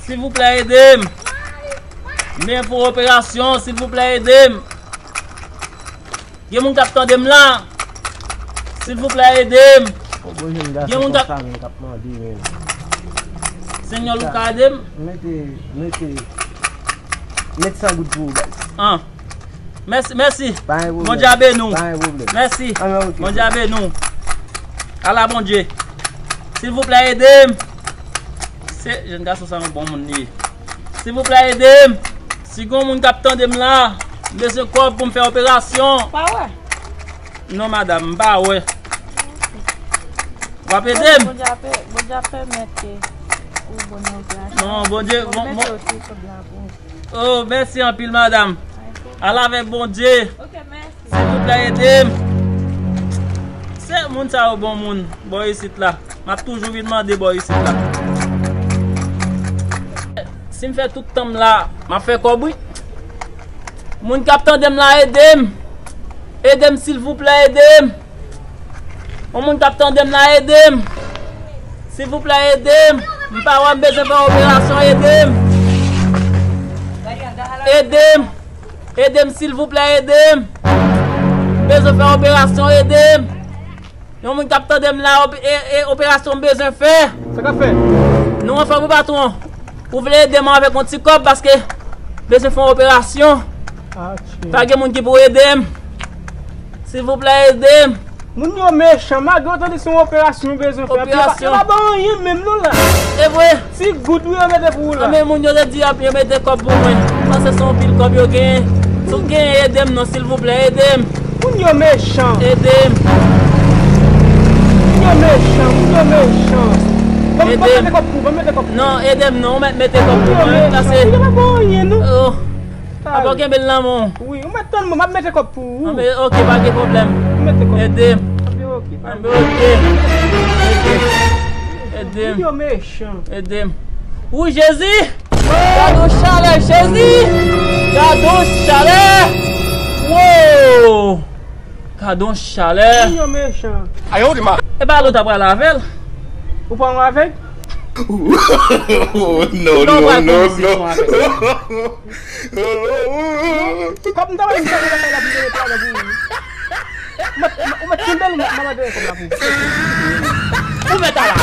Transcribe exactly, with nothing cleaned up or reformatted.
Silvouplè, ede m. M bezwen fè yon operasyon, silvouplè, ede m. Gen moun k ap tande m la? Silvouplè, ede m. Gen moun k ap... Senyòl, ou ka ede m? Mete, mete, mete san goud pou ou, baz. An. Mèsi, mèsi. Pa gen pwoblèm. Bondye a beni w. Pa gen pwoblèm. Mèsi. An, ok. Bondye a beni w. Ala Bondye. Silvouplè, ede m. Se jèn gason sa, yon bon moun li ye. Silvouplè, ede m. Si gen moun k ap tande m la, m bezwen kòb pou m fè operasyon. Pa wè? Non, madanm, m pa wè. W ap ede m? Bondye ap, Bondye ap pèmèt ke ou bon nan operasyon. Non, Bondye, bon, mete bon. Osi sou drapo. Oh, mèsi anpil, madanm. Al avèk Bondye. Ok, mèsi. Silvouplè, ede m. Se moun sa yo bon moun, bò isit la. M ap toujou vin mande bò isit la. Si m fè tout tan m la, m ap fè kòb, wi. Moun k ap tande m la, ede m. Ede m, silvouplè, ede m. Yon moun k ap tande m la, ede m. Silvouplè, ede m. M pa wè, m bezwen fè operasyon, ede m. Ede m. Ede m, silvouplè, ede m. M bezwen fè operasyon, ede m. Yon moun k ap tande m la, op-, e, e, operasyon m bezwen fè. Sa k ap fèt? Nou anfòm, wi, patwon. Ou vle ede m avèk yon ti kòb paske m bezwen fè yon operasyon. Ah, tchè. Pa gen moun ki pou ede m. Silvouplè, ede m. Moun yo mechan, malgre w tande se yon operasyon w bezwen fè, epi yo pa, yo pa ba w anyen menm non la. E vre? Ti goud wi yo mete pou ou la. Anben moun yo te di ap yo mete kòb pou mwen. M panse se yon pil kòb yo genyen. Si w genyen, ede m non, silvouplè, ede m. Moun yo mechan. Ede m. Moun yo mechan, moun yo mechan. Ban m, ban m mete kòb pou ou, ban m mete kòb pou ou. Non, ede m non, ou mèt mete kòb pou mwen, wi, pase. Moun yo mechan, moun yo pa ba w anyen non. Oh. Papa, kenbe l nan men w. Wi, ou mèt tann mwen, m ap mete kòb pou ou. Anben, ok, pa gen pwoblèm. Ou mete kòb. Ede m. Anben, ok, pa gen pwoblèm. Anben, ok. Ede m. Ede m. Moun yo mechan. Ede m. Wi, Jezi! Gade yon chalè, Jezi! Gade yon chalè! Wow! Gade yon chalè! Moun yo mechan. Ayo, di ma. E pa lòt ap pral avè l? Ou pa yon avèg? Non, non, non, non. Kòb m ta bay m sèvi lakay la pou m te mete la pou ou. Ou mèt, ou mèt kenbe l, ou mèt, mwen mande kòb la pou ou. Ou mèt ala.